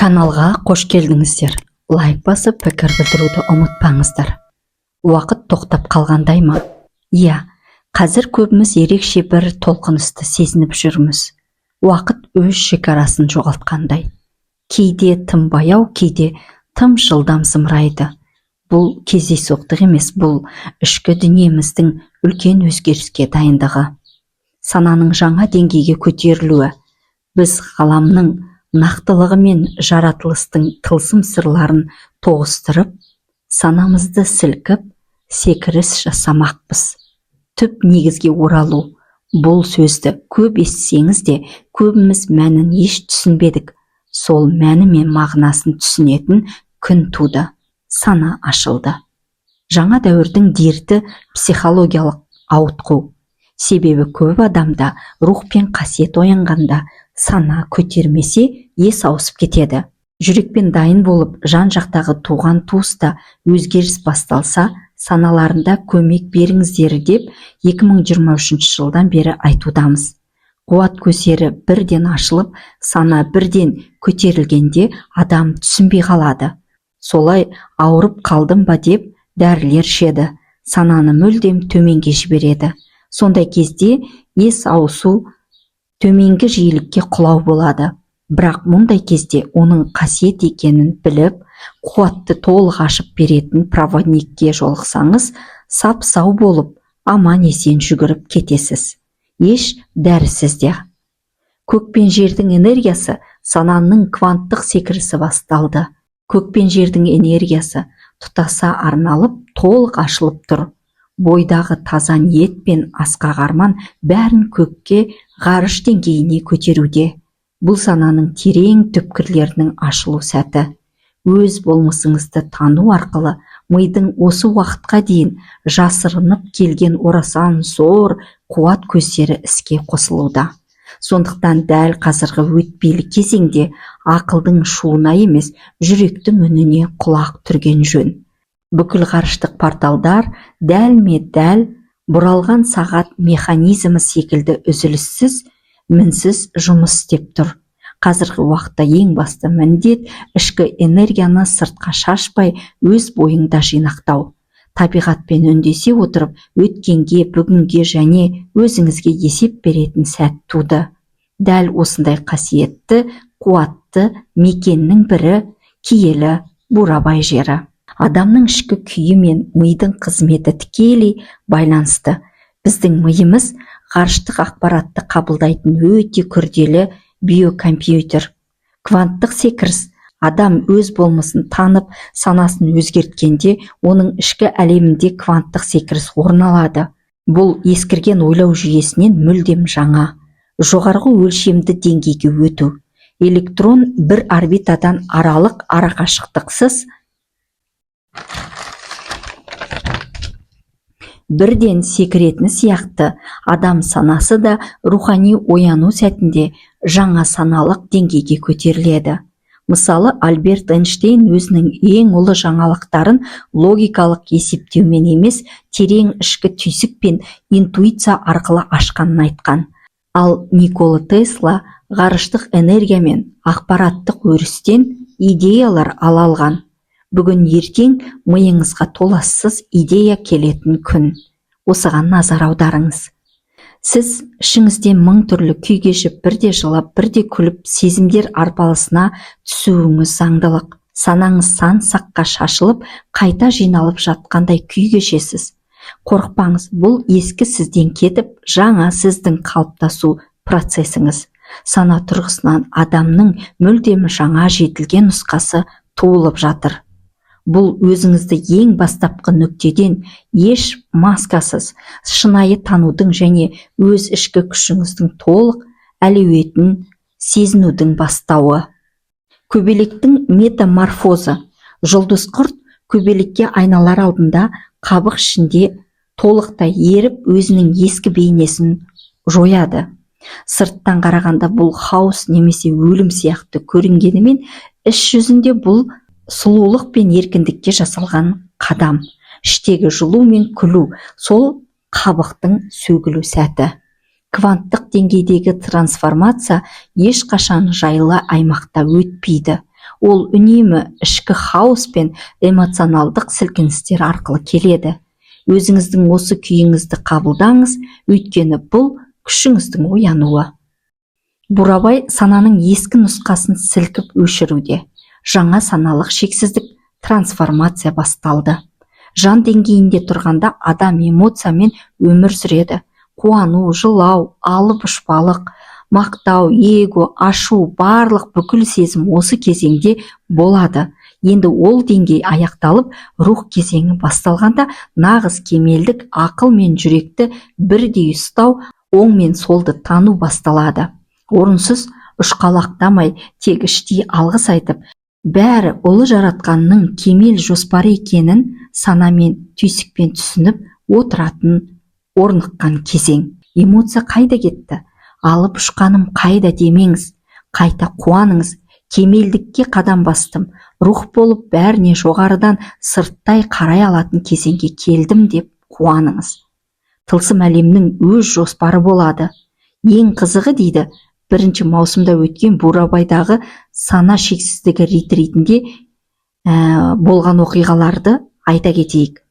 Каналға қош келдіңіздер. Лайк басып, пікір білдіруді ұмытпаңыздар. Уақыт тоқтап қалғандай ма? Иә, қазір көбіміз ерекше бір толқынысты сезініп жүрміз. Уақыт өз шекарасын жоғалтқандай. Кейде тым баяу, кейде тым жылдам зымырайды. Бұл кездейсоқтық емес, бұл ішкі дүниеміздің үлкен өзгеріске дайындығы. Сананың жаңа деңгейге көтерілуі. Біз ғаламның нақтылығы мен жаратылыстың тылсым сырларын тоғыстырып, санамызды сілкіп, секіріс жасамақпыз. Түп негізге оралу. Бұл сөзді көп естісеңіз де, көбіміз мәнін еш түсінбедік. Сол мәні мен мағынасын түсінетін күн туды. Сана ашылды. Жаңа дәуірдің дерті – психологиялық ауытқу. Себебі көп адамда рух пен қасиет оянғанда, сана көтермесе, ес ауысып кетеді. Жүрекпен дайын болып, жан жақтағы туған туыста өзгеріс басталса, саналарында көмек беріңіздер деп 2023 жылдан бері айтудамыз. Қуат көздері бірден ашылып, сана бірден көтерілгенде адам түсінбей қалады. Солай ауырып қалдым ба деп дәрілер ішеді, сананы мүлдем төменге жібереді. Сондай кезде ес ауысу, төменгі жиілікке құлау болады. Бірақ мұндай кезде оның қасиет екенін біліп, қуатты толық ашып беретін проводникке жолықсаңыз, сап-сау болып, аман-есен жүгіріп кетесіз. Еш дәрісіз де. Көк пен жердің энергиясы, сананың кванттық секірісі басталды. Көк пен жердің энергиясы тұтаса арналып, толық ашылып тұр. Бойдағы таза ниет пен асқақ арман бәрін көкке, ғарыш деңгейіне көтеруде. Бұл сананың терең түпкірлерінің ашылу сәті. Өз болмысыңызды тану арқылы мидың осы уақытқа дейін жасырынып келген орасан зор қуат көздері іске қосылуда. Сондықтан дәл қазіргі өтпелі кезеңде ақылдың шуына емес, жүректің үніне құлақ түрген жөн. Бүкіл ғарыштық порталдар дәлме-дәл бұралған сағат механизмі секілді үзіліссіз, мінсіз жұмыс істеп тұр. Қазіргі уақытта ең басты міндет – ішкі энергияны сыртқа шашпай, өз бойыңда жинақтау. Табиғатпен үндесе отырып, өткенге, бүгінге және өзіңізге есеп беретін сәт туды. Дәл осындай қасиетті, қуатты мекеннің бірі – киелі Бурабай жері. Адамның ішкі күйі мен мидың қызметі тікелей байланысты. Біздің миымыз – ғарыштық ақпаратты қабылдайтын өте күрделі биокомпьютер. Кванттық секіріс – адам өз болмысын танып, санасын өзгерткенде, оның ішкі әлемінде кванттық секіріс орын алады. Бұл ескірген ойлау жүйесінен мүлдем жаңа, жоғарғы өлшемді деңгейге өту. Электрон бір орбитадан аралық арақашықтықсыз бірден секіретіні сияқты, адам санасы да рухани ояну сәтінде жаңа саналық деңгейге көтеріледі. Мысалы, Альберт Эйнштейн өзінің ең ұлы жаңалықтарын логикалық есептеумен емес, терең ішкі түйсік пен интуиция арқылы ашқанын айтқан. Ал Никола Тесла ғарыштық энергия мен ақпараттық өрістен идеялар ала алған. Бүгін ертең миыңызға толассыз идея келетін күн. Осыған назар аударыңыз. Сіз ішіңізден мың түрлі күй кешіп, бірде жылап, бірде күліп, сезімдер арпалысына түсуіңіз заңдылық. Санаңыз сан саққа шашылып, қайта жиналып жатқандай күй кешесіз. Қорықпаңыз, бұл ескі сізден кетіп, жаңа сіздің қалыптасу процесіңіз. Сана тұрғысынан адамның мүлдем жаңа, жетілген нұсқасы туылып жатыр. Бұл өзіңізді ең бастапқы нүктеден, еш маскасыз, шынайы танудың және өз ішкі күшіңіздің толық әлеуетін сезінудің бастауы. Көбелектің метаморфозы. Жұлдыз құрт көбелекке айналар алдында қабық ішінде толықтай еріп, өзінің ескі бейнесін жояды. Сырттан қарағанда бұл хаос немесе өлім сияқты көрінгенімен, іс жүзінде бұл сұлулық пен еркіндікке жасалған қадам. Іштегі жылу мен күлу – сол қабықтың сөгілу сәті. Кванттық деңгейдегі трансформация ешқашан жайлы аймақта өтпейді. Ол үнемі ішкі хаос пен эмоционалдық сілкіністер арқылы келеді. Өзіңіздің осы күйіңізді қабылдаңыз, өйткені бұл күшіңіздің оянуы. Бурабай сананың ескі нұсқасын сілкіп өшіруде. Жаңа саналық шексіздік трансформация басталды. Жан деңгейінде тұрғанда адам эмоциямен өмір сүреді. Қуану, жылау, алып ұшпалық, мақтау, эго, ашу, барлық бүкіл сезім осы кезеңде болады. Енді ол деңгей аяқталып, рух кезеңі басталғанда нағыз кемелдік, ақыл мен жүректі бірдей ұстау, оң мен солды тану басталады. Орынсыз ұшқалақтамай, тек іштей алғыс айтып, бәрі ұлы жаратқанның кемел жоспары екенін санамен, түйсікпен түсініп отыратын орныққан кезең. Эмоция қайда кетті, алып ұшқаным қайда демеңіз, қайта қуаныңыз. Кемелдікке қадам бастым, рух болып бәріне жоғарыдан сырттай қарай алатын кезеңге келдім деп қуаныңыз. Тылсым әлемнің өз жоспары болады. Ең қызығы, дейді, 1 маусымда өткен Бурабайдағы сана шексіздігі ретритінде болған оқиғаларды айта кетейік.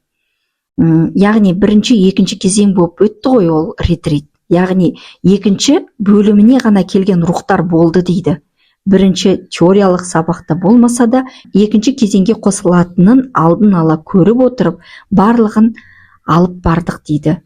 Яғни бірінші, екінші кезең болып өтті ғой ол ретрит. Яғни екінші бөліміне ғана келген рухтар болды дейді. Бірінші теориялық сабақта болмаса да, екінші кезеңге қосылатынын алдын ала көріп отырып, барлығын алып бардық дейді.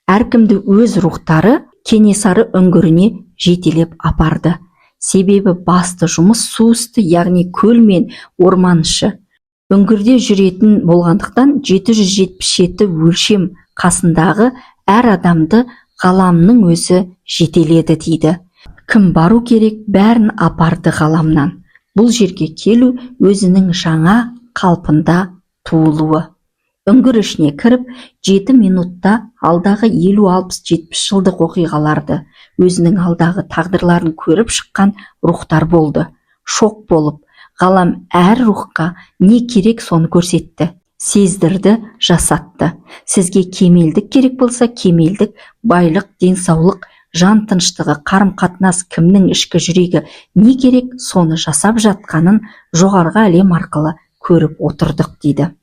Әркімді өз рухтары Кенесары үңгіріне жетелеп апарды. Себебі басты жұмыс су үсті, яғни көл мен орман іші. Үңгірде жүретін болғандықтан, 777 өлшем қасындағы әр адамды ғаламның өзі жетеледі дейді. Кім бару керек, бәрін апарды ғаламнан. Бұл жерге келу өзінің жаңа қалпында туылуы. Үңгір ішіне кіріп, 7 минутта алдағы 50, 60, 70 жылдық оқиғаларды, өзінің алдағы тағдырларын көріп шыққан рухтар болды. Шок болып, ғалам әр рухқа не керек, соны көрсетті, сездірді, жасатты. Сізге кемелдік керек болса, кемелдік, байлық, денсаулық, жан тыныштығы, қарым қатынас, кімнің ішкі жүрегі не керек, соны жасап жатқанын жоғарғы әлем арқылы көріп отырдық дейді.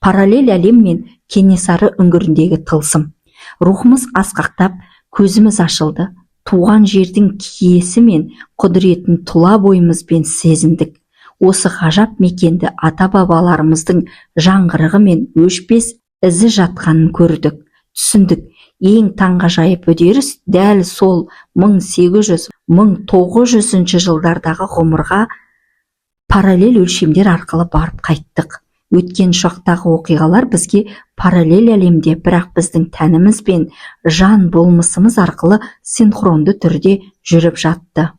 Параллель әлем мен Кенесары үңгіріндегі тылсым. Рухымыз асқақтап, көзіміз ашылды. Туған жердің киесі мен құдіретін тұла бойымызбен сезіндік. Осы ғажап мекенді ата бабаларымыздың жаңғырығы мен өшпес ізі жатқанын көрдік, түсіндік. Ең таңғажайып үдеріс дәл сол 1800-1900 жылдардағы ғұмырға параллель өлшемдер арқылы барып қайттық. Өткен шақтағы оқиғалар бізге параллель әлемде, бірақ біздің тәніміз бен жан болмысымыз арқылы синхронды түрде жүріп жатты.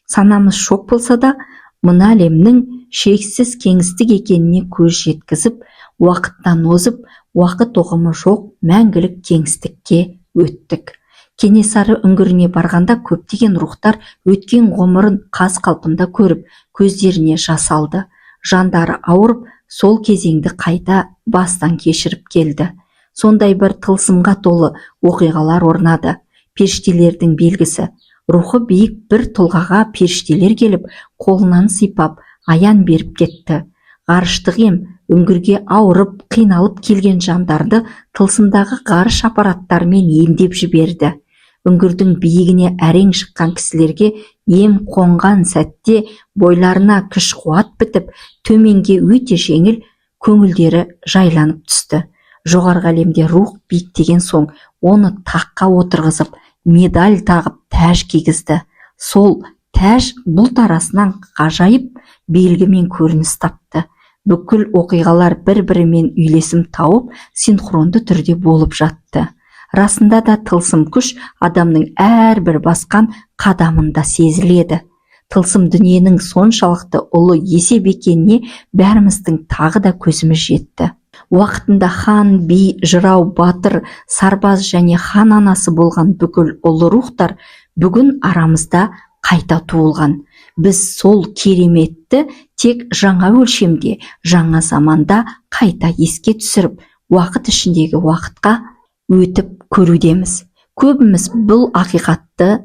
Санамыз шок болса да, мына әлемнің шексіз кеңістік екеніне көз жеткізіп, уақыттан озып, уақыт ұғымы жоқ мәңгілік кеңістікке өттік. Кенесары үңгіріне барғанда көптеген рухтар өткен ғұмырын қаз қалпында көріп, көздеріне жас алды. Жандары ауырып, сол кезеңді қайта бастан кешіріп келді. Сондай бір тылсымға толы оқиғалар орнады. Періштелердің белгісі. Рухы биік бір тұлғаға періштелер келіп, қолынан сипап, аян беріп кетті. Ғарыштық ем. Үңгірге ауырып, қиналып келген жандарды тылсымдағы ғарыш аппараттарымен емдеп жіберді. Үңгірдің биігіне әрең шыққан кісілерге ем қонған сәтте бойларына күш қуат бітіп, төменге өте жеңіл, көңілдері жайланып түсті. Жоғарғы әлемде рух биіктеген соң, оны таққа отырғызып, медаль тағып, тәж кигізді. Сол тәж бұлт арасынан ғажайып белгімен көрініс тапты. Бүкіл оқиғалар бір-бірімен үйлесім тауып, синхронды түрде болып жатты. Расында да, тылсым күш адамның әрбір басқан қадамында сезіледі. Тылсым дүниенің соншалықты ұлы есеп екеніне бәріміздің тағы да көзіміз жетті. Уақытында хан, би, жырау, батыр, сарбаз және хан анасы болған бүкіл ұлы рухтар бүгін арамызда қайта туылған. Біз сол кереметті тек жаңа өлшемде, жаңа заманда қайта еске түсіріп, уақыт ішіндегі уақытқа өтіп көрудеміз. Көбіміз бұл ақиқатты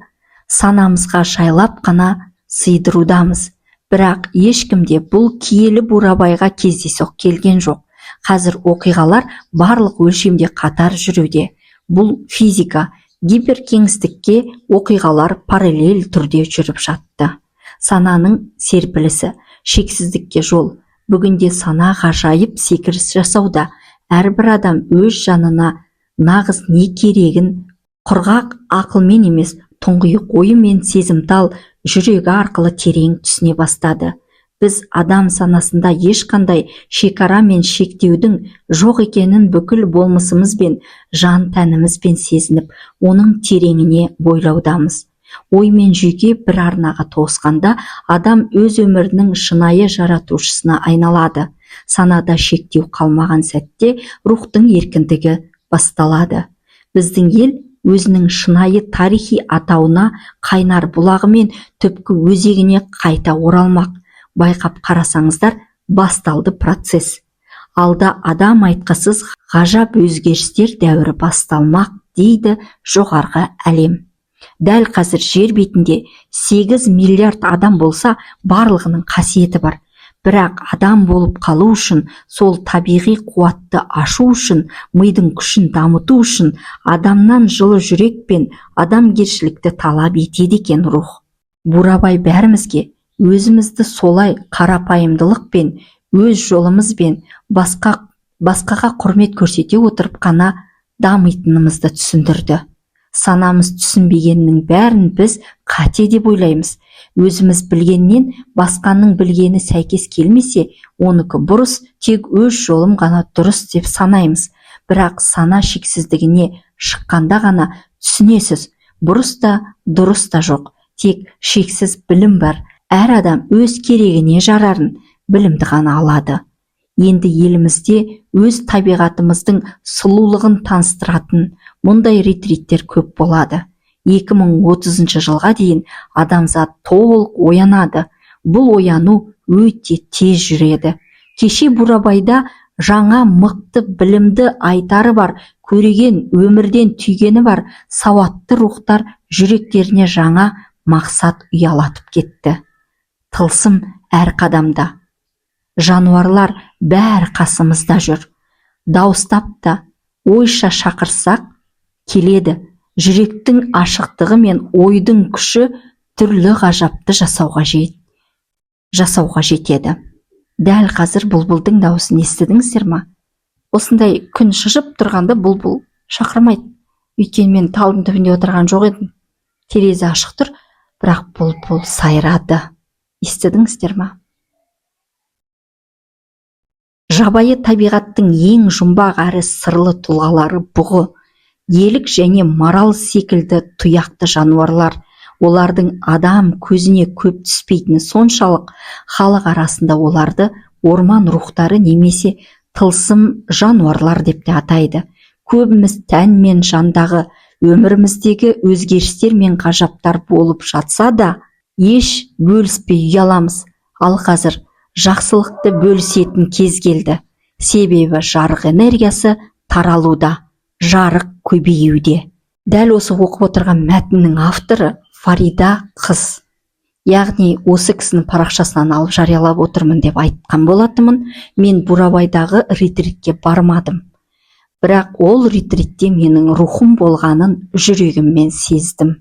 санамызға жайлап қана сыйдырудамыз. Бірақ ешкім де бұл киелі Бурабайға кездейсоқ келген жоқ. Қазір оқиғалар барлық өлшемде қатар жүруде. Бұл физика, гиперкеңістікке оқиғалар параллель түрде жүріп жатты. Сананың серпілісі, шексіздікке жол. Бүгінде сана ғажайып секіріс жасауда. Әрбір адам өз жанына нағыз не керегін құрғақ ақылмен емес, тұңғиық ойы мен сезімтал жүрегі арқылы терең түсіне бастады. Біз адам санасында ешқандай шекара мен шектеудің жоқ екенін бүкіл болмысымызбен, жан тәнімізбен сезініп, оның тереңіне бойлаудамыз. Ой мен жүйке бір арнаға тоғысқанда, адам өз өмірінің шынайы жаратушысына айналады. Санада шектеу қалмаған сәтте рухтың еркіндігі басталады. Біздің ел өзінің шынайы тарихи атауына, қайнар бұлағы мен түпкі өзегіне қайта оралмақ. Байқап қарасаңыздар, басталды процесс. Алда адам айтқысыз ғажап өзгерістер дәуірі басталмақ, дейді жоғарғы әлем. Дәл қазір жер бетінде 8 миллиард адам болса, барлығының қасиеті бар. Бірақ адам болып қалу үшін, сол табиғи қуатты ашу үшін, мидың күшін дамыту үшін адамнан жылы жүрек пен адамгершілікті талап етеді екен рух. Бурабай бәрімізге өзімізді солай қарапайымдылықпен, өз жолымызбен, басқаға құрмет көрсете отырып қана дамитынымызды түсіндірді. Санамыз түсінбегеннің бәрін біз қате деп ойлаймыз. Өзіміз білгеннен басқаның білгені сәйкес келмесе, оныкі бұрыс, тек өз жолым ғана дұрыс деп санаймыз. Бірақ сана шексіздігіне шыққанда ғана түсінесіз, бұрыс та, дұрыс та жоқ, тек шексіз білім бар. Әр адам өз керегіне жарарын білімді ғана алады. Енді елімізде өз табиғатымыздың сұлулығын таныстыратын мұндай ретриттер көп болады. 2030 жылға дейін адамзат толық оянады. Бұл ояну өте тез жүреді. Кеше Бурабайда жаңа мықты білімді, айтары бар, көреген, өмірден түйгені бар сауатты рухтар жүректеріне жаңа мақсат ұялатып кетті. Тылсым әр қадамда. Жануарлар бәрі қасымызда жүр. Дауыстап та ойша шақырсақ, келеді. Жүректің ашықтығы мен ойдың күші түрлі ғажапты жасауға жетеді. Дәл қазір бұлбұлдың дауысын естідіңіздер ма? Осындай күн шыжып тұрғанда бұлбұл шақырмайды. Өйткені мен талдың түбінде отырған жоқ едім, терезе ашық тұр, бірақ бұлбұл сайрады. Естідіңіздер ма? Жабайы табиғаттың ең жұмбақ әрі сырлы тұлғалары — бұғы, елік және марал секілді тұяқты жануарлар. Олардың адам көзіне көп түспейтіні соншалық, халық арасында оларды орман рухтары немесе тылсым жануарлар деп те атайды. Көбіміз тән мен жандағы өміріміздегі өзгерістер мен ғажаптар болып жатса да, еш бөліспей ұяламыз. Ал қазір жақсылықты бөлісетін кез келді, себебі жарық энергиясы таралуда, жарық көбеюде. Дәл осы оқып отырған мәтіннің авторы Фарида қыз, яғни осы кісінің парақшасынан алып жариялап отырмын деп айтқан болатынмын. Мен Бурабайдағы ретритке бармадым, бірақ ол ретритте менің рухым болғанын жүрегіммен сездім.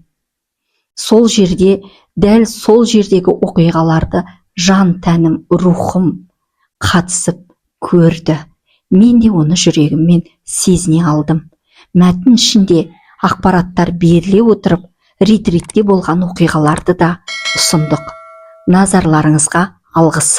Сол жерде, дәл сол жердегі оқиғаларды жан тәнім, рухым қатысып көрді. Мен де оны жүрегіммен сезіне алдым. Мәтін ішінде ақпараттар беріле отырып, ретритте болған оқиғаларды да ұсындық. Назарларыңызға алғыс.